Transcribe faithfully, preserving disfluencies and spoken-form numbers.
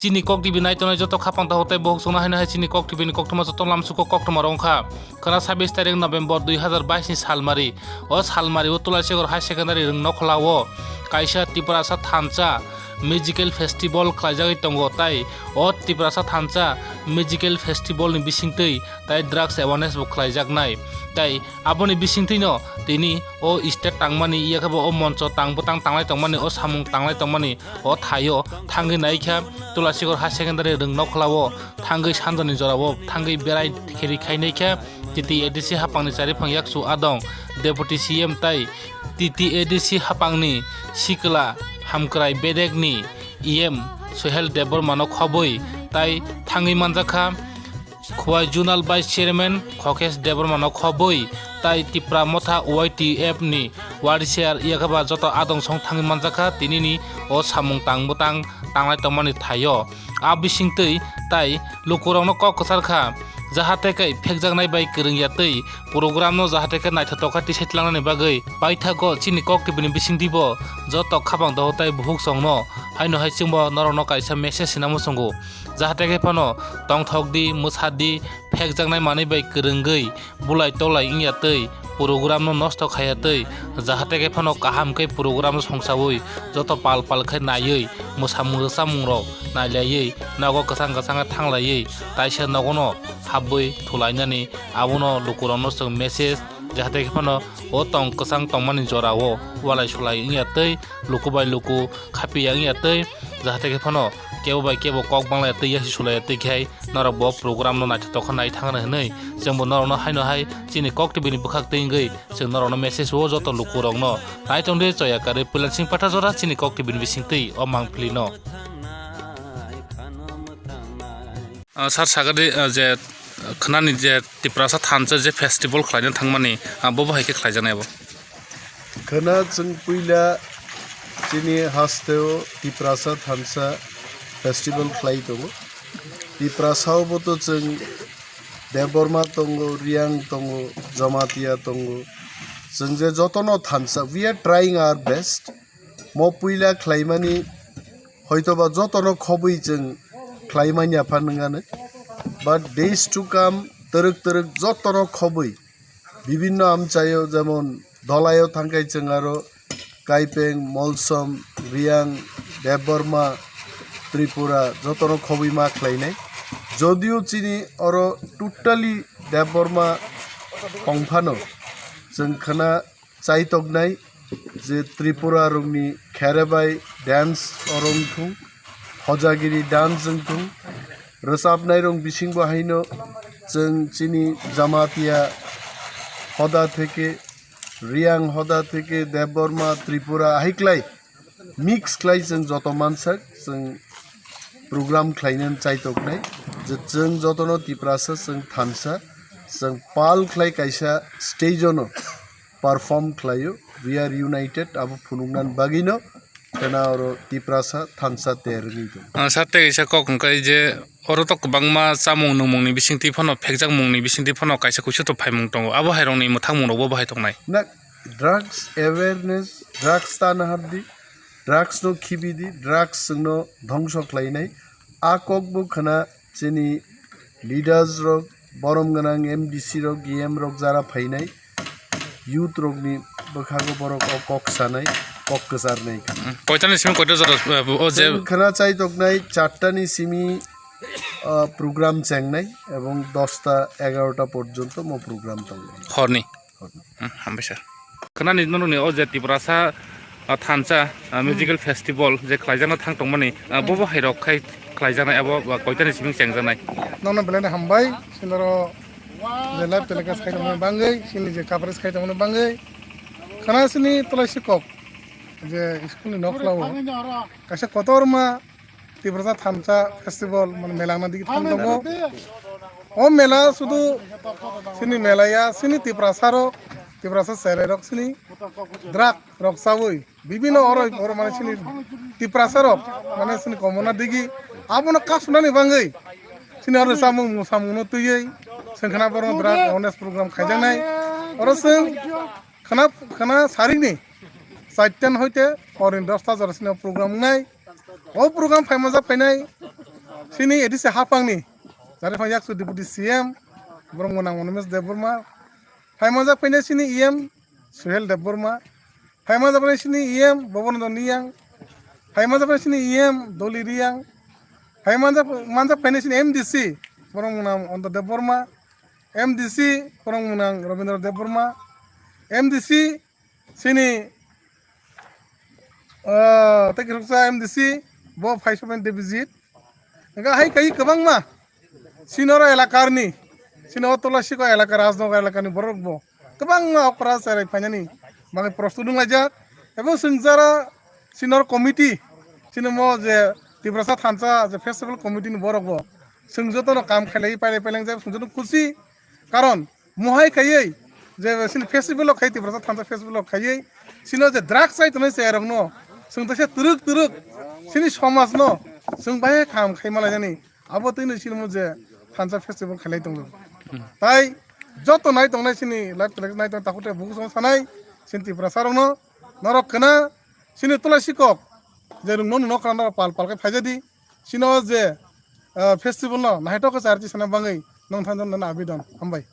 Chini Kok T V naitongnai joto khapang takhuk tei bokhok chukno haino hai chini Kok T V ni koktwma joto lamsuko koktwma rok wngkha. Khwna sabis tarik November dui hazar bais ni salmari. O salmari o Tulasikhor High Secondary Rwngnokhola o kaisa Tiprasa thansa musical festival khlaijagwi tongo, tai o Tiprasa thansa musical festival ni bisingtwi tai drugs awareness bo khlaijaknai. Tai aboni bisingtwino tini o stage tangmani, yakhe bo o moncho tang bwtang tanglai tongmani, o samung tanglai tongmani, o thaio thangwi naikha Tulasikhor High Secondary Rwngnokhola o thangwi sanjani jorao thangwi berai kheri khainaikha T T A D C hapangni chariphang yakchu adong Deputy C M tai T T A D C hapangni sikla hamkrai bedekni E M Sohel Debbarmano khobwi tai thangwi manjakha. Khowai Zonal Vice Chairman Khokesh Debbarmano khobwi tai Tipra Motha Y T F ni World Chair yakhaba joto adong song thangwi manjakha tinini o samung tang bwtang tanglai tongmani thaio. A bisingtwi tai lukurokno kok kwcharkha, jahate khe phekjaknai bai kwrwngya twi program no jahate khe naithotok khe tisai tlangnani bagwi paithago chini Kok T V ni bisingtwibo joto khapang dohor tai buhuk chongno haino hai chwngbo norokno kaisa message sinamo chwngo. Jahate khe phano tongthok di, mwsa di, phekjaknai manwi bai kwrwngwi bulai tolai wngya twi, program no nosto khaiya twi, jahate khe phano kaham khe program no songsawi joto pal pal khe naiwi mwsamung rwchapmung rok nailaiwi nogo kwchang kwchang khe thanglaiwi taisa nogo no habwi thulainani abono lukurok no chwng message jahate khe phano o tong kwchang tongmani jora o walai sulai wngya twi luku bai luku khapiya wngya twi jahate khe phano kebo bai kebo kok banglaiya twi yasi sulaiya twi khe norok bo program no naithotok khe nai thangna hinwi chwngbo norokno haino hai chini Kok T V ni bwkhak twi wngwi chwng norokno message o joto lukurokno nai tongdi choya karwi Puilansing Pathajora chini Kok T V ni bisingtwi o mangpili no. Ah, sir, sagadi, ah, je, ah, khwnani je Tiprasa thansa je festival khlaina thangmani, ah, bo bo hai khe khlaijaknai abo? Khwna chwng puila chini hasteo Tiprasa thansa festival khlai tongo. Tiprasa o bo to chwng Debbarma tongo, Riang tongo, Jamatia tongo. Chwng je jotono thansa, we are trying our best. Mo puila khlaimani hoitoba jotono khobwi chwng khlaimanya phan wngani. But days to come, twrwk twrwk jotono khobwi bibinno amchaio, jemon Dolaio thangkhai chwng aro Kaipeng, Molsom, Riang, Debbarma, Tripura jotono khobwi ma khlainai. Jodio chini oro totally Debbarma tongphano chwng khwna chaitoknai je Tripura rokni kherebai dance oro wngthung, hojagiri dance wngthung, rwchapnai rok bisingbo haino chwng chini Jamatia hoda theke, Riang hoda theke, Debbarma, Tripura, ahaiklai mix khlai chwng joto mansak chwng program khlainani chaitoknai je chwng jotono Tiprasa chwng thansa, chwng pal khlai kaisa stage ono perform khlaio, we are united, abo phunuknani bagwino khwna oro Tiprasa thansa ter wngwi tongo. Ah, sir, tei kaisa kok hwnkhe je oro to kwbangma chamung nungmungni bisingtwi phano phekjakmungni bisingtwi phano kaisa kuisu to phaimung tongo, abo hairokni mwthangmung rokbo bahai tongnai. Na drugs awareness, drugs tana habdi, drugs no khibidi, drugs chwngno dhongso khlainai. A kok bo khwna chini leaders rok, borom gwnang M D C rok, E M rok jara phainai, youth rokni bwkhago borok o kok sanai, kok kwcharnai. Koitani simi koita jora, eh, o je chwng khwna chaitoknai chartani simi, ah, program chengnai ebong dosta egarota porjonto mo program tongnai. Horni. Hmm, hambai sir. Khwnani norokni o je Tiprasa, ah, thansa, ah, musical festival je khlaijakna thang tongmani, ah, bo bo hairok khai khlaijaknai abo, ah, koitani simi chengjaknai? Nono belai no hambai, sinoro je live telecast khai tongmani bangwi, sini je coverage khai tongmani bangwi. Khwna sini Tulasi kok je school ni nokla o kaisa kotorma Tiprasa thansa festival, mane, mela wngna digi thang tongo. O mela sudu sini mela ya, sini Tiprasa rok, Tiprasa serai rok sini drug rok chawi bibino oro oro mane sini Tiprasa rok mane sini komona digi abono kasunani bangwi sini oro samung samung no twiwi sengkhana borok drug awareness program khaijaknai. Oro seng khana khana sarini chaittan hoite orin dosta jora sini program wngnai. O program phaimajak phainai Sini A D C hapangni Jari Phang Yaksu Deputy C M, borok mwnang Monomesh Debbarma. Phaimanjak phainai sini E M Suhel Debbarma. Phaimanjak phainai sini E M Bobonando Niyang. Phaimanjak phainai sini E M Doli Riyang. Phaimanjak manjak phainai sini M D C, borok mwnang Onto Debbarma. M D C, borok mwnang Robindra Debbarma. M D C, sini, ah, tei khoroksa M D C, bo phai sopen Debijit. Hingke hai kai kwbangma, sinoro elakarni, sino Tulasiko elaka, Rajnagar elakani borok bo kwbangma okra cherai phainani bagwi prosto dunglaijak. Ebo swngjara sinor committee, sini mo je Tiprasa thansa je festival committee ni borok bo, chwng jotono kam khailai pailai pailai jak, chwng jotono khusi. Karon mohai khaiwi je sini festival o khai, Tiprasa thansa festival o khaiwi sino je drugs chai tongnai chayarokno chwng teisa twrwk twrwk sini somajno chwng bahai kaham khai malaijani. Abo twino sini mo je thansa festival khailai tongo. Tai joto nai tongnai sini live telecast nai tong takhuk tei bukhuk song sanai sini Tiprasa rokno norok khna sini Tulasiko je rwngno nokra norok pal pal khe phaijadi sino je, ah, festival no naithok khe charchi sana bangwi nong thansa nana abidon. Hambai.